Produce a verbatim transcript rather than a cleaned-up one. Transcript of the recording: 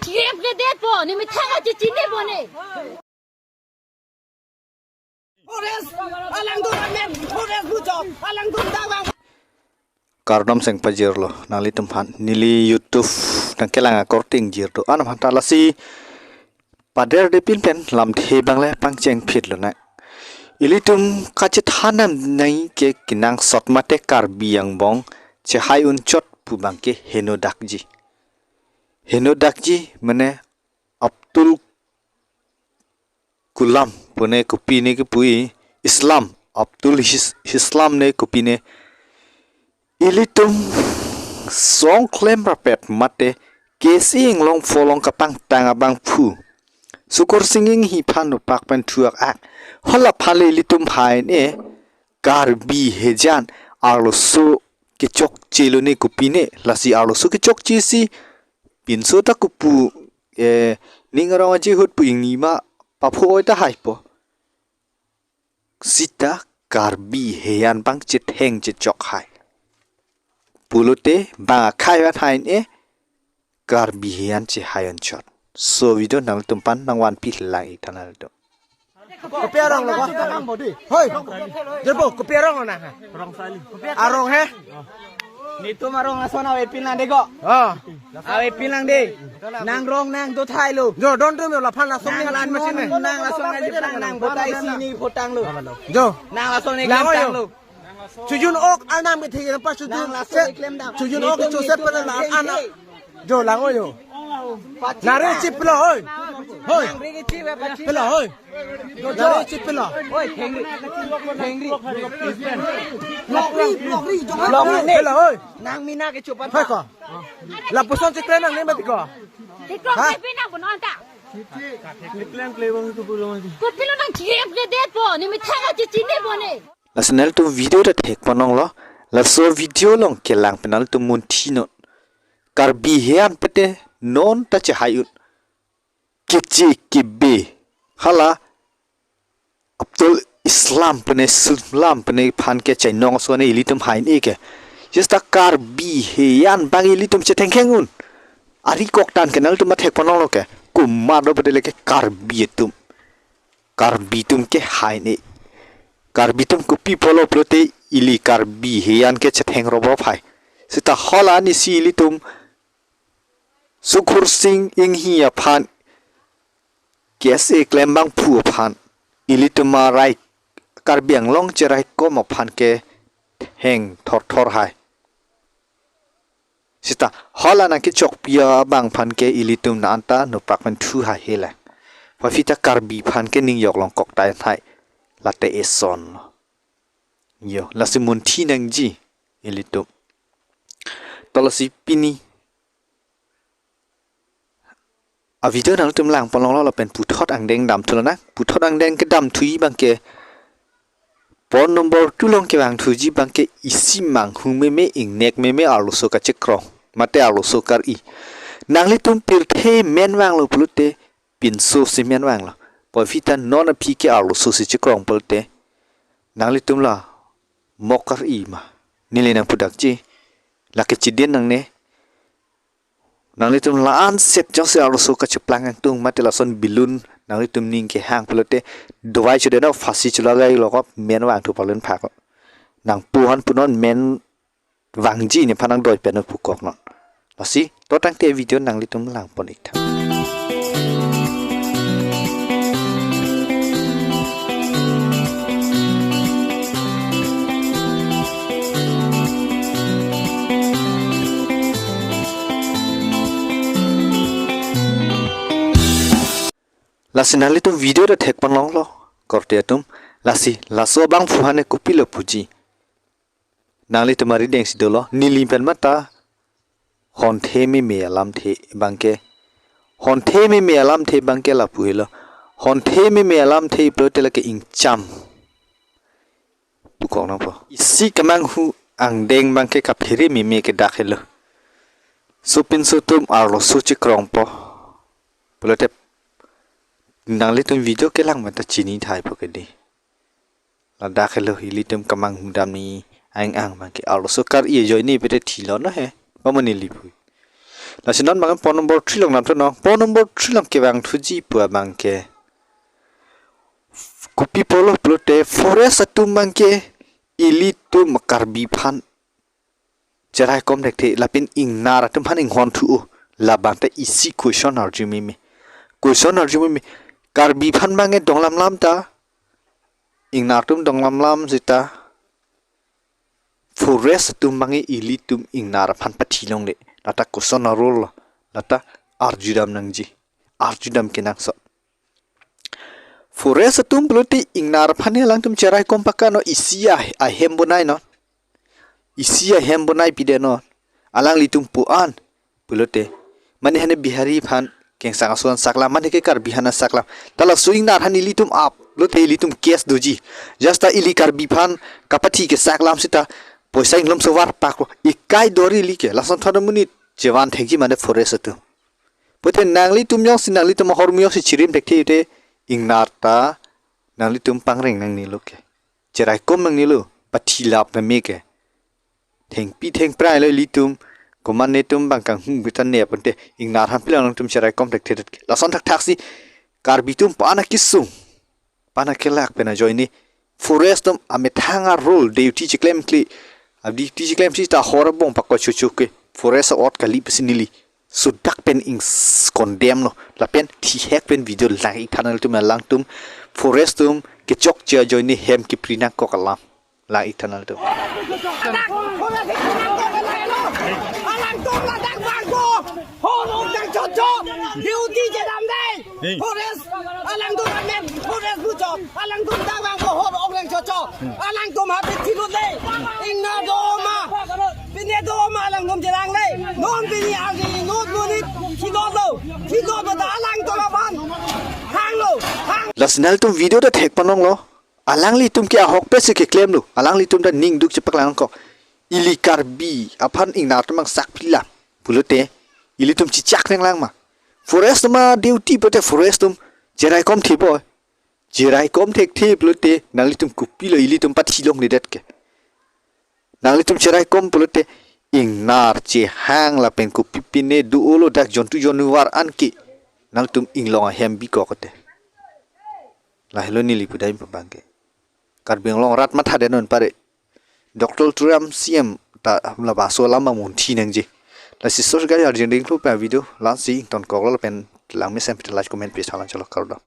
Chirep le det po, ne methang achichini po ne. Forest, alangtum amen, forest bujo, alangtum dawang. Kardom seng pajirlo, nanglitumphan, neli YouTube nangkelang akorte ingjir do, anam hanta lasi pader de pinpen lamthe bangle pangcheng phit lonang. Ilitum kachethan nam nai ke kenangsot mate Karbi angbong chehai unchot pu abangke henodakji. Henodakji mane Abdul Kalam pune kopine kepu-i, Islam, Abdul His-, Islam ne kopine. Ilitum song klem rapet mate K S A inglong pholong kapangtang abangphu Sukur Sing Enghi aphan nopak pen thuak ak. Hala aphan le ilitum hai ne Karbi hejan arloso kechokche lo ne kopine, lasi arloso kechokche si pinso ta kopu, eh, ning arong aje ahut pu ingni ma papho oi tahai po. Sita Karbi hejan abang chetheng chechok hai. Pulote bang akhai van hai ne Karbi hejan chehai unchot. So video nangtumphan nangvanpi lang ik tha nangtum. Kopi arong lo ko? Hoi. Jerbo, kopi arong lo na? Arong he? Netum arong ason avepin lang de ko. Oh. Avepin lang de. Nang rong nang do thai lo. Jo, don tum yo laphan lason ni Nang halan machine ne. Nang lason nang jepang nang botai sini photang lo. Jo. Nang lason ne Lang yo. Tang lo. Chojun ok anam ke thik pa chojun. Nang lason ne klem dam. Chojun ok Netum, chojun netum pada nang la theng ana. Theng. Jo lang yo. Nari chip lo hoi. Hoi. Nang ri chip pa chip. Pila hoi. Jo. Nari chip pila. Hoi, thengri. Thengri. Blok ri, blok ri, jong blok ri. Pila hoi. Nang mina ke chupan. Hoi ko. Lapuson chikre nang ne mati ko. Tiktok Ha? Pe nang bonon ta. Kopi lo nang chirep le det po, ne methang achichini po ne. Lasi nangtum video ta thek ponong lo. Laso video along kelang pen nangtum munthi non. Karbi hejan pete non ta chehai un. Keche kebe. Hala Abdul Islam pene Islam pene aphan ke chainong ason ne ilitum hai ne ke. Sita Karbi hejan abang ilitum chethengkheng un. Ari koktan ke nangtum athek ponong lo ke. Komat do pete le ke Karbi atum. Karbi atum ke hai ne. Karbi atum kopi pulo pulote ili Karbi hejan ke chetheng robo phai. Sita hala ni si ilitum Sukur Sing Enghi aphan K S A klem abangphu aphan ilitum arai Karbi Anglong cheraikom aphan ke heng thorthor hai. Sita hala nangkechokpi abang aphan ke ilitum na anta nopak pen thu hai hela. Puvoiphit ta Karbi aphan ke ning yok long kok tai hai. Late eson. Yo, lasi munthi nangji ilitum. To lasi pini a video nangtum lang ponong lo lapen puthot angdeng dam thu lonang. Puthot angdeng kedam thuji abangke phone number two along kevang thuji abangke isi manghu meme ingnek meme arloso kachekrong. Mate arloso kar-i. Nanglitum pirthe men vanglo pulote pinso si men vanglo. Puvoiphit ta non aphi ke arloso si chekrong pulote. Nanglitum la mok kar-i ma. Neli nangpudakji. Lake chidin nangne. Nanglitum la-an set jongsi arloso kacheplang angtung mate lason balloon nanglitum ning kehang pulote dovai chodeno phasi cholagai lokop men vang thu palen phak. Nangpu han punon men vangji nephan nangdoi pen pukok non. Lasi to tangte video nanglitum lang pon ik tha. Lasi nanglitum video ta thek ponong lo korte atum. Lasi laso abangphu hane kopi lo puji. Nanglitum arideng si dolo neli pen mata honthe meme alamthe abangke. Honthe meme alamthe abangke lapu helo. Honthe meme alamthe pulote lake ingcham. Pukok nangpo. Isi kemanghu angdeng abangke kaphere meme kedak helo. Sopinso atum arloso chekrongpo. Pulote nanglitum video kelang mata chini thai po kedi. Ladak helo ilitum kemanghu dam ni aing ang abangke arloso kar-i ajoine pete thilo no he. Pamane lipui. Lasi non abang point number three along namthu non. Point number three along kevang thuji pu abang ke, kopi apotlo pulote forest atum abang ke ilitum Karbi aphan cheraikom thekthe lapen ingnar atum aphan inghon thu-o, labang ta isi question arju meme. Question arju meme. Karbi aphan abang ke donglamlam ta, ingnar atum donglamlam seta, forest atum abang ke ilitum ingnar aphan pathi longle. Lata koson a-role lo. Lata arjudam nangji. Arjudam kenangsot. Forest atum pulote ingnar aphan alangtum cheraikom pakano, isi a, ahem bonai non. Isi ahem bonai pide non. Alanglitum pu-an pulote, mane hane Bihari aphan kengsang ason saklam, mane ke Karbi aphan saklam. Ta laso ingnar aphan ilitum ap pulote ilitum case doji. Just ta ili Karbi aphan kapathi ke saklam seta poisa inglom sovar paklo. Ikai dori ili ke. Lason thon amonit chevan thekji mane forest atum. Pulote nanglitum jongsi nanglitum ahormu jongsi chirim thekthe te, ingnar ta nanglitum pangreng nangnelo ke. Cheraikom nangnelo, pathilap name ke. Thengpi thengprai lo ilitum, komat netum abang kanghum kita ne aponte, ingnar aphan pilo nangtum cheraikom thekthe det ke. Lason thakthaksi Karbi atum aphan akesung, aphan akelak pen ajoine forest atum amethang a-role, duty cheklemkle, a-duty cheklem seta hor abong pakoi chocho ke, forest a-ot kali pusi neli sudak pen ing s-, condemn lo. Lapen thihek pen video lang-ik tha nanglitum, alangtum forest atum kechokche ajoine hem kepri nangkok alam. Lang-ik tha nanglitum. Alangtum ladak bangko, hor ok nangchocho, duty chedam dei. Forest alangtum amen, forest bucho, alangtum dak bangko hor ok nangchocho. Alangtum ha pithilo dei. Ingnar do ma, pine do ma alangtum chelang dei. Non pini arni non monit thilo lo, thilo lo ta alangtum aphan hanglo, hang. Lasi nanglitum video ta thek panong lo. Alanglitum ke ahokpet si keklemlo. Alanglitum ta ningduk chepaklang kok. Ili Karbi aphan ingnar atum abang sakphilam pulote ilitum chichak nanglang ma? Forest atum a-duty pulote forest atum cheraikom thebo. Cheraikom thekthe pulote nanglitum kopilo ilitum pathi longledet ke. Nanglitum cheraikom pulote ingnar chehang lapen kopi pine do-o lo dak jontu januar an ke. Nanglitum inglong ahem bikok te. Lahelo neli pudam pu abang ke. Karbi Anglong arat matha det non pare. Doctor Tuliram C M ta labangso alam abang munthi nangji. Lasi source gari arjin ding thu pa video lasi ingtonkoklo lapen langmesen pita like comment page halang chalok, kardom.